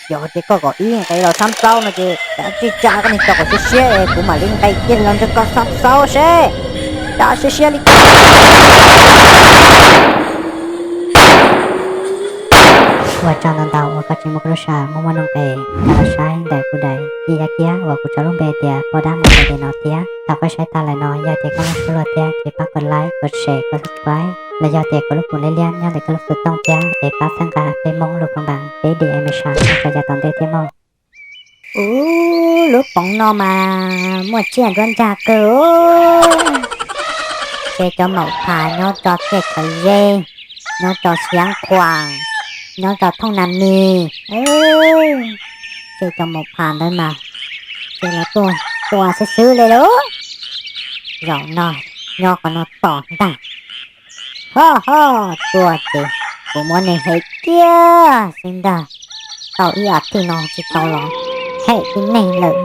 Yog tias koj kom ib nqe los xab xaub no ces kav tsij tsa koj niag tso kom siab siab es kuv mam li nqis kiag los nrog koj xab xaub seb. Tsa siab siab li. Ua tsaug ntau ntau uas koj tseem muab koj lub sij hawm muaj muaj nuj nqis los saib ntawm kuv daim video kiab uas kuv tso lub npe tias poj dab mus li no thiab. Thaum koj saib tag lawm no yog tias koj muaj suab luag thiab ces pab kov like, kov share, kov subscribe los yog tias kov lub pum liab liab nyob ntawm koj lub xov tooj thiab es pab txhawb nqa peb Hmoob lub phoo npas peb di e me sas tso yav tom ntej thiab mog. Ub, lub poov no mas muaj tsiaj nruab nrag kawg. Ces cov maum phas nyob tso tej khaws zeb, nyob tso siav khuam, nyob tso thooj nas mis. Ces cov maum phas ntawd mas ces los tuaj tua xwb xwb li lauj. Zaum no nyob qhov no tos ntag. Ho ho, tuaj ces kuv muab nej hem kiag xwb ntag. Tau ib as thiv no tsis tau los hem tib neeg lawm.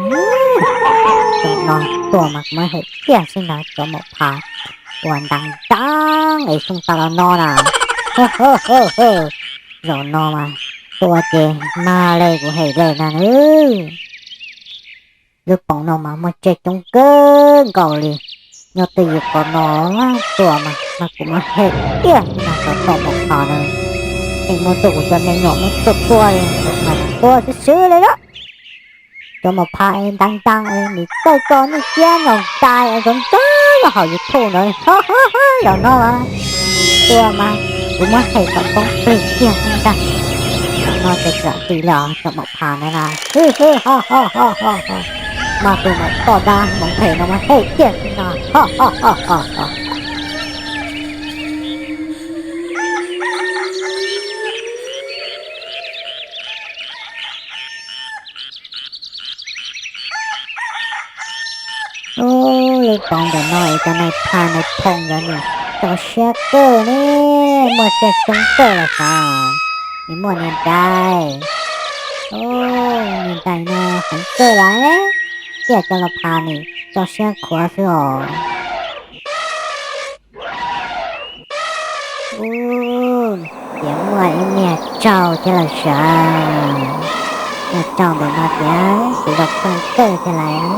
Zaum no tuaj mas kuv muab hem kiag xwb ntag cov maum phas uas ntas ntas es xyoo tau los no na. Zaum no mas tuaj ces mag li kuv hem li na. Lub poov no mas muaj tsiaj coob kawg nkaus li. Nyob twj ywm qhov no tuaj mas kuv muab hem tiag xwb no cov maum phas na. Tseem muaj tuaj kuv cov me nyuam muab tuaj tua li mas tua xwb xwb li lawm. Cov maum phas es ntas ntas es nim txawj tso nej kiab ntaus ntais es ntsoov ntsoov nyob hauv YouTube ntawd. Zaum no mas tuaj mas kuv muab hem kom poob plig kiag xwb ntag. Zaum no ces txawm ris los cov maum phas ntawd na. Hwj hwj ho ho ho ho ho. Mas tus maum poj dab hmoov phem no muab hem kiag xwb no ho ho ho ho ho. Ub, lub poov ntawm no es cov nais phas nais phoo ntawd nws tso siab kawg ne, muaj tsiaj coob kawg los xav, nws muaj niag ntais. Ub, niag ntais no heev kawg lawm, tsiaj cov los phas nws tso siab qhuav xwb os. Ub, tias muaj ib niag tsaug thiab los sav. Niag tsaug ntawm no tias kuv zoo kawg thiab lawm.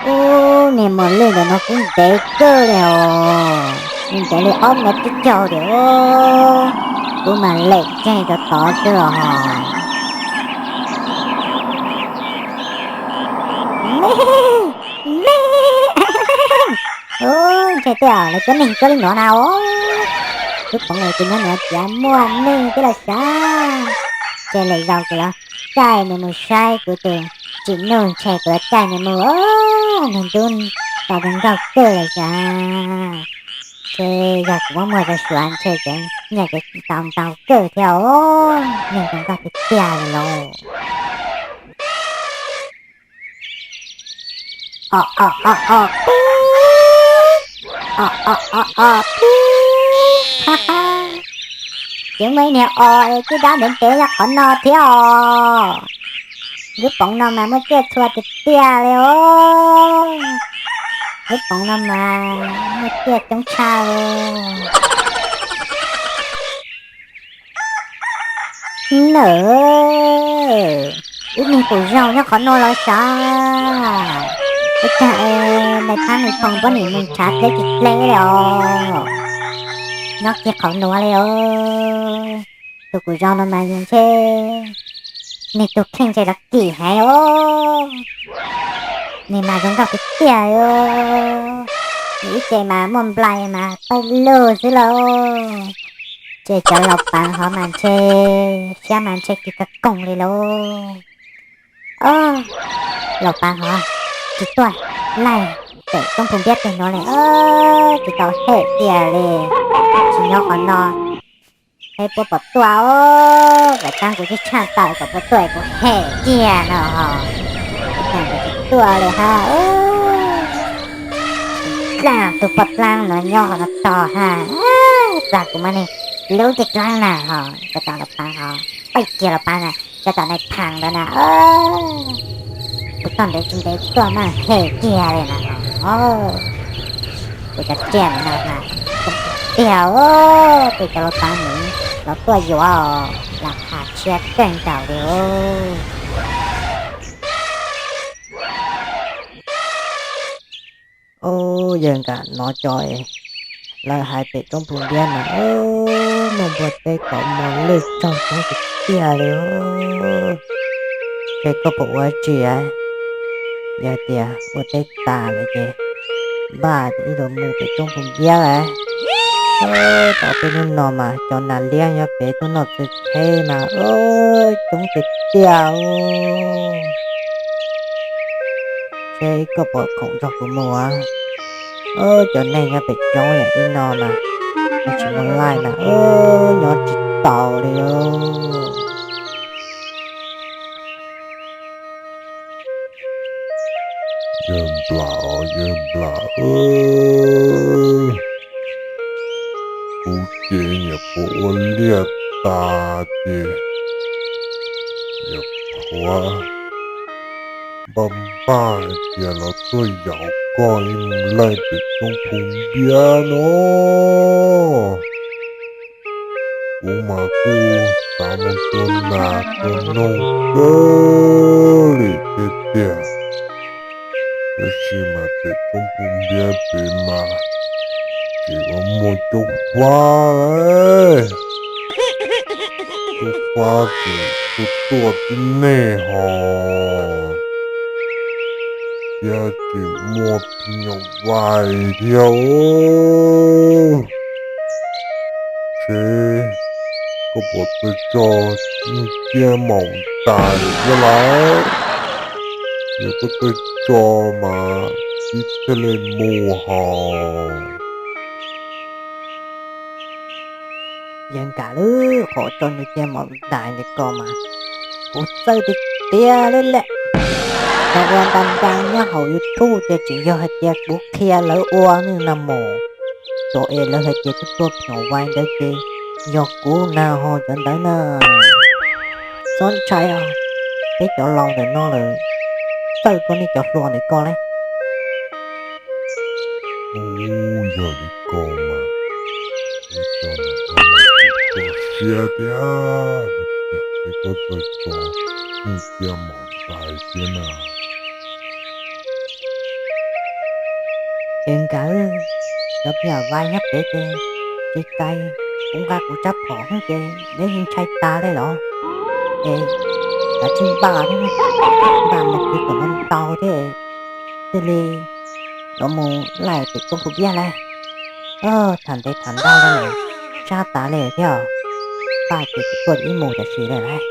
Ub, niag muas lwj ntawm no kuj ntev kawg li os, ntev li ob mev tsib caug li os. Kuv mas lem tseg rau tod xwb los hos. Ub, ntshe tej zaum lawv cov neeg tuaj li no na os. Lub poov no ces nyob nws tias muaj neeg thiab los sav. Ces lwm zaus kuv los caij nws mus saib kuv tus tsim nuj, ntshe kuv los caij nws mus os. Nws ntub tos zoo nkauj kawg li sav. Ces yog kuv muab muag rau suav ntshe cov nyiaj ces tau ntau kawg thiab os. Neeg zoo nkauj tiag tiag li lauj. O o o o pib, o o o o pib, ha ha. Ces muaj ib niag o es cwb dab ntev ntev nyob qhov no thiab os. Lub poov no mas muaj tsiaj txhua tiag tiag li os. Lub poov no mas muaj tsiaj coob tshaj li. Nawb, ib niag pum zaug nyob qhov no los sav. Ua cas nais phab nws phoom poj niam mus ntshav dleb tsis dleb li os. Nyob kiag qhov nuav li os. Tus pum zaug no mas ntshe nws tus kheej ntshe los kim heev os. Nws mas zoo nkauj tiag tiag os. Nws ib ce mas muaj nplai mas pawg lug xwb lauj. Ces cov laus paav hov mas ntshe siab mas ntshe kis kag koog li lauj. Os, laus paav hov tsis tuaj laij pem roob puv npiab teg nuav li os, tsis tau hem tiag li. Tsis nyob qhov no, peb puab pom tuaj os, kom tsaab kuv tib tshaj tawm kom puab tuaj kuv hem kiag no os. Tsis tuaj li hab. Dlaab tug poj dlaab nuav nyob qhov no tog hab, txag kuv muab neeg lub tej dlaab na hos, cov tom laus paav hov, peb kiag laus paav na, cov tom nais phas ntawd na, kuv tog ntev tsis ntev tuaj maj hem kiag li na hos. Kuv cov tsiaj no mas tiag os, peb cov laus paav nws los tuaj yuav, lam has tshia keej nkaus li. Ub, yawg Nkam, no cov lawv hais pem roob Phu Npiab mas muaj npua teb kaum muag lwj tsaug coob tiag tiag li. Ces koj puas ua tsi? Yog tias ua teb tas lawm ces npaj ib los mus pem roob Phu Npiab lawm. Tau peb hnub no mas cov nas liab nyob pem tuaj noj txiv tsheb mas coob tiag tiag. Seb koj puas khoom nrog kuv mus? Cov neeg nyob pem roob yam li no mas, tsis muaj laij mas nyob tsis taus li. Yawg Nplam, yawg Nplam, kuv ces niam puas ua liaj tas ces niam qhuav npaj npaj hais tias los tuaj yaum koj ib mus laij pem roob Phu Npiab no. Kuv mas kuj xav mus tua nas tua noog kawg li tiag tiag, tab sis mas pem roob Phu Npiab pem mas tseem muaj coob fab, coob fab ces tuaj tuaj tib neeg ho, thiab tseem muaj phim nyuj vais thiab. Seb koj puas tuaj tso ib ciab maum ntais thiab lawm. Yog koj tuaj tso mas peb thiaj li mus ho. Yawg Nkam, qhov tso nws ciaj maum ntais ntawm ko mas kuv txawj tiag tiag li lawm. Cov ua nta nca nyob hauv YouTube ces tseem yog hais tias kuv qhia lawv ua ne no mas. Cov es lawv hais tias tuaj tuaj phim nyuj vais ntawd ces yog kuv na ho cov ntawd na. Txhob ntshai os, peb cov laus ntawm no lawm txawj dua nej cov hluas ntawm ko lawm. Ub, yog li ko mas, ub, cov ntawm no mas kuv tu siab thiab, es koj txawj tso ib ciaj maum ntais thiab na. Yawg Nkam, cov phim nyuj vais nyob pem ces tsis cais, kuv nqa kuv tsab phom xwb ces neb yeej ntshai tas li los. Es kav tsij npaj thiab, npaj mus tsis kom ntau thiab, thiaj li los mus laij pem roob Phu Npiab lawm. Tham ntev tham ntau li lawm, sab tas li thiab os. Npaj ces kuv tuaj ib mus tam sim li lawm.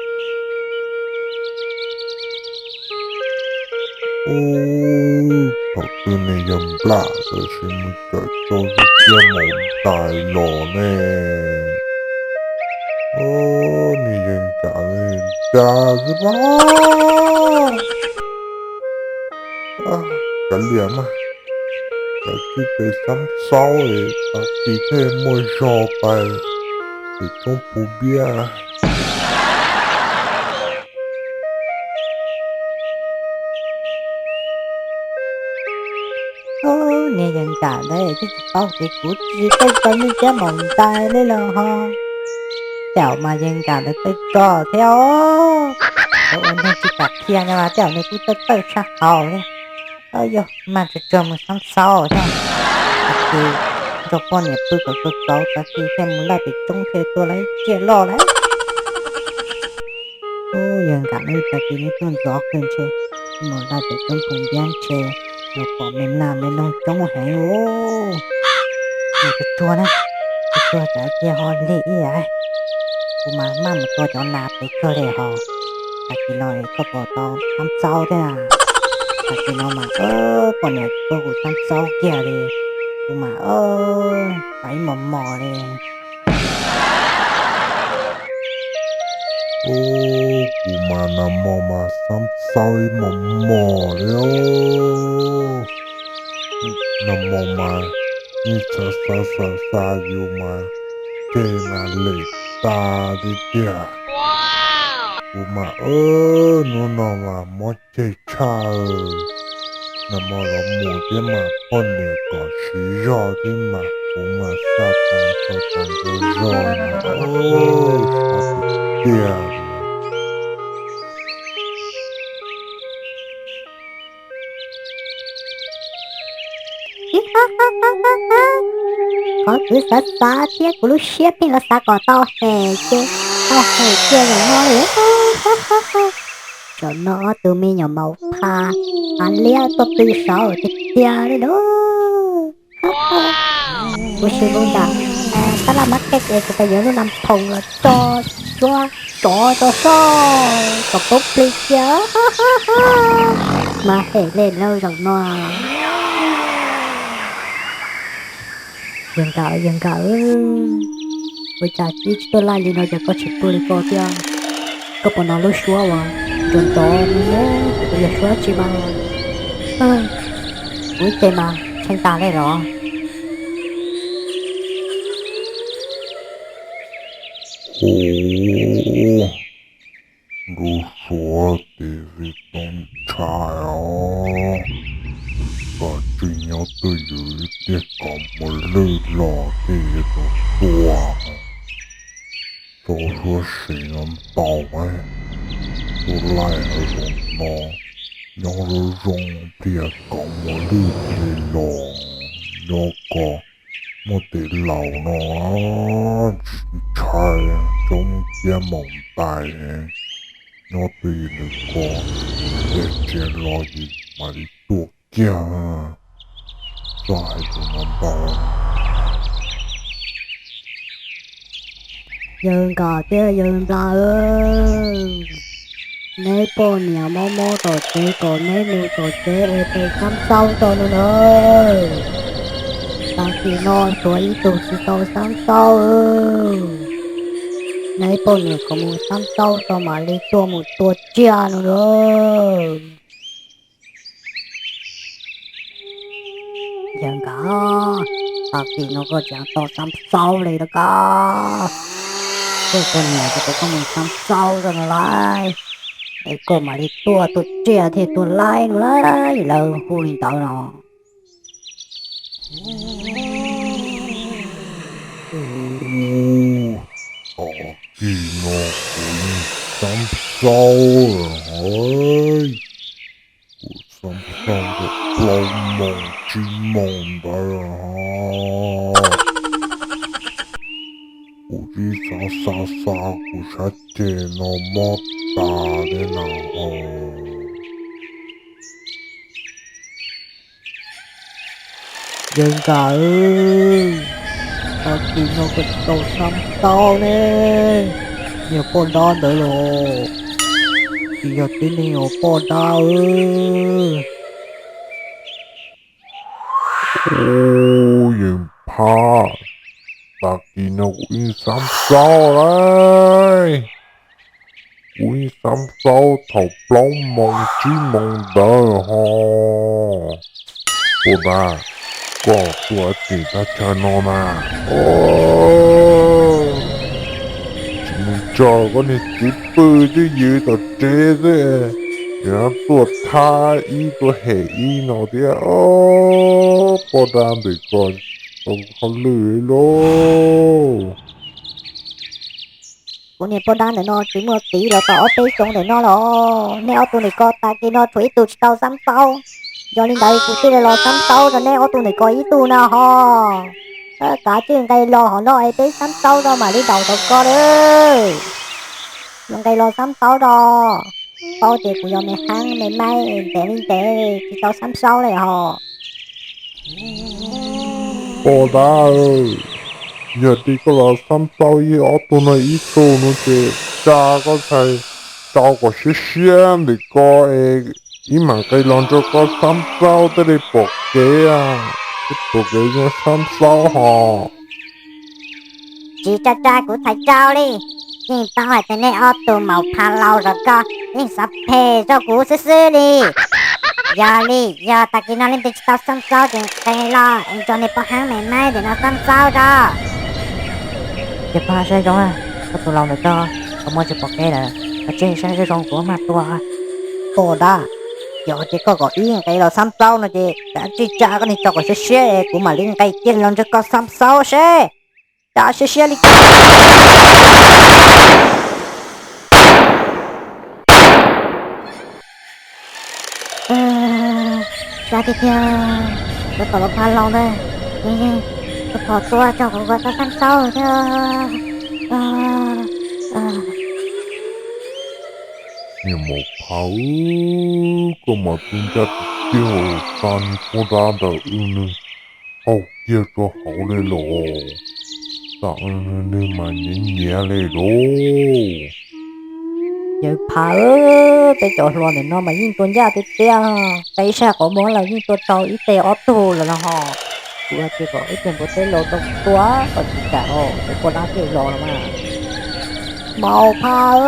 Ub, thaum twg ne yawg Nplam tam sim mus kawm tau ib ciaj maum ntais los ne? Ub, ne yawg Nkam, dag xwb pab. Kav liam mas, kav tsij pes xab xaub es tag kis thiaj muaj zog pais pem roob Phu Npiab. Ub, niag yawg Nkam ntawd twb tsis paub tias kuv tsis txawj tso ib ciaj maum ntais li los ho. Tej zaum mas yawg Nkam ntawd txawj tso thiab os. Ua neeg tsis kam qhia no mas tej zaum nws kuj txawj txawj sab hauv li. Yog mas tsuag tsuag mus xab xaub thiab. Tag kis nrog poj niam pw kom txaus txaus tag kis thiaj mus laij pem roob thiaj tua lawv ib ciaj loj lawm. Ub, yawg Nkam, tag kis neb tuaj ntxov kawg ntshe, mus laij pem roob Phu Npiab ntshe los pom me nas me noog coob heev os. Mus tsuag tsuag na, tsuag tsuag tsam cia ho lig ib yam. Kuv mas maj mus tua cov nas pem kawg li ho. Tag kis no es koj puas tau xab xaub thiab? Tag kis no mas poj niam tuaj kuv xab xaub kiag li, kuv mas pais ib mos mos li. Ub, kuv mas nag hmo mas xab xaub ib mos mos li os. Nag hmo mas yeej xav xav xav xav yus mas ceg mas lem tas tiag tiag. Kuv mas hnub no mas mob ceg tshaj. Nag hmo los mus thiab mas poj niam kom siv zog thiab mas. kuv mas sab tas txog tas nkaus zog no, sab tiag tiag. Qhov kuv xav xav thiab kuv lub siab pheej los xav kom tau hem ces tau hem kiag zaum no li. Zaum no ob tug me nyuam maum pha, pha liab tuaj pw saud tiag tiag li lauj. Kuv sim mus nram tab laj market es kuv pab yuav lub nas phoom los tso, tsuab tsov rau soj kom poob plig kiag. Mas hem li lauj zaum no. Yawg nkawd, yawg nkawd, ua cas ib tsis tuaj laij li no ces koj tsis tuaj li koj thiab? Koj puas hnov lub suab uas nrov nrov li ne? Kuv yog suab tsi mas, kuv ib ce mas tshee tas li los? Hu, lub suab tiv xwb tau ntshai os. Koj tseem nyob twj ywm tiag, kom mus lwj los tej yuav tau tuaj. Txhob suab sev no ntau, tuaj laij hauv zoov no nyob zoo zoo pliag kom mus lwj tej los, nyob kom muaj tes laus no ntshai, coob kiab maum ntais, nyob twj ywm nws ko, tej tsev los yus mam li tuaj kiag. Txhob hais lus no ntau. Yawg nkawd thiab yawg nplog, neb poj niam mob mob tom tsev kom neb mus tom tsev es pes xab xaub rau no na. Tag kis no tshuav ib tug tsis tau xab xaub, neb poj niam kom mus xab xaub rau mam li tuaj mus tua tsiaj no na. Yawg nkawd, tag kis no koj tseem tau xab xaub li rau koj. Koj poj niam kom koj mus xab xaub rau no lauj, es koj mam li tuaj tua tsiaj thiaj tuaj laib no lauj, lawv hu li ntawd no. Tag kis no kuv yeej xab xaub lawm hos. Kuv xab xaub tau plaub moos tsib moos ntawd hos. Kuv tib xav xav xav kuv sab ceg no mob tas li na hos. Yawg nkawd, tag kis no koj tsis tau xab xaub ne, niag poj dab ntawd los tsis yog tib neeg os poj dab. Ub, yeej phab, tag kis no kuv yeej xab xaub lauj. Kuv yeej xab xaub thaum plaub moos tsib moos ntawd hos. Poj dab, koj tuaj ua teb tag chaw no na? Tsis mus tso koj niag txiv pw twj ywm tom tsev xwb, yuav tuaj thab ib tuaj hem ib no thiab. Poj dab ntawm ko tau qhov lwj lauj. Kuv niag poj dab ntawm no tsis muaj txiv los tau ob peb xyoos ntawm no los, neb ob tug ntawm ko tag kis no tshuav ib tug tsis tau xab xaub. Yog li ntawd kuv thiaj li los xab xaub rau neb ob tug ntawm ko ib tug no hos. Kav tsij nqe los hov no es peb xab xaub rau mam li daus tau koj lawm. Los nqe los xab xaub rau, paub tias kuv yog me heeb me maib ntev li ntev tsis tau xab xaub li hos. Poj dab, yog tias koj los xab xaub ib ob tug no ib tug no ces tsa koj txhais rau kom siab siab ntawm ko es ib mam nqe los nrog koj xab xaub thiaj li pom kev, thiaj pom kev zoo xab xaub hos. Tsis tsa tsa kuv txhais rau li, yeej paub hais tias nej ob tug maum pha laus zog ko yeej xav phem rau kuv xwb xwb li. Yog li, yog tag kis no leej twg tsis tau xab xaub ces nqe los es nrog niag poj heeb me maib ntawm no xab xaub rau. Ces poj saib zoo, koj tus laus ntawm ko qhov muag tsis pom kev lawm, koj tsij saib zoo kuv mam tua. Poj dab, Yog ces koj kom wb nqes los xab xaub no ces kav tsij tsa koj niag tso kom siab siab es kuv mam li nqes kiag los nrog koj xab xaub seb. Tsa siab siab li. Tsa tiag tiag, rau tom lub phav loos ntawd, rau tom tuaj tso kuv kom tau xab xaub thiab. Niam Maum Phav, koj mas tu ncaj tiag tiag, tsa niag poj nrab ntawd wb nws qaug kiag rau hauv li los, tsa nws mas nyiav nyiav li lauj. Yawg Phav, peb cov hluas ntawm no mas yeej tua ncaj tiag tiag, nqis sab qhov muag los yeej tua raug ib teg ob tug lawm los ho. Kuv tias kom wb tus npua teb los rau tua kom tsis kam, tus poj nrab thiaj los los mas. Maum Phav,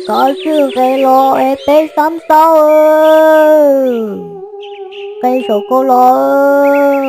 koj tsij nqes los es peb xab xaub, nqes saum koj los.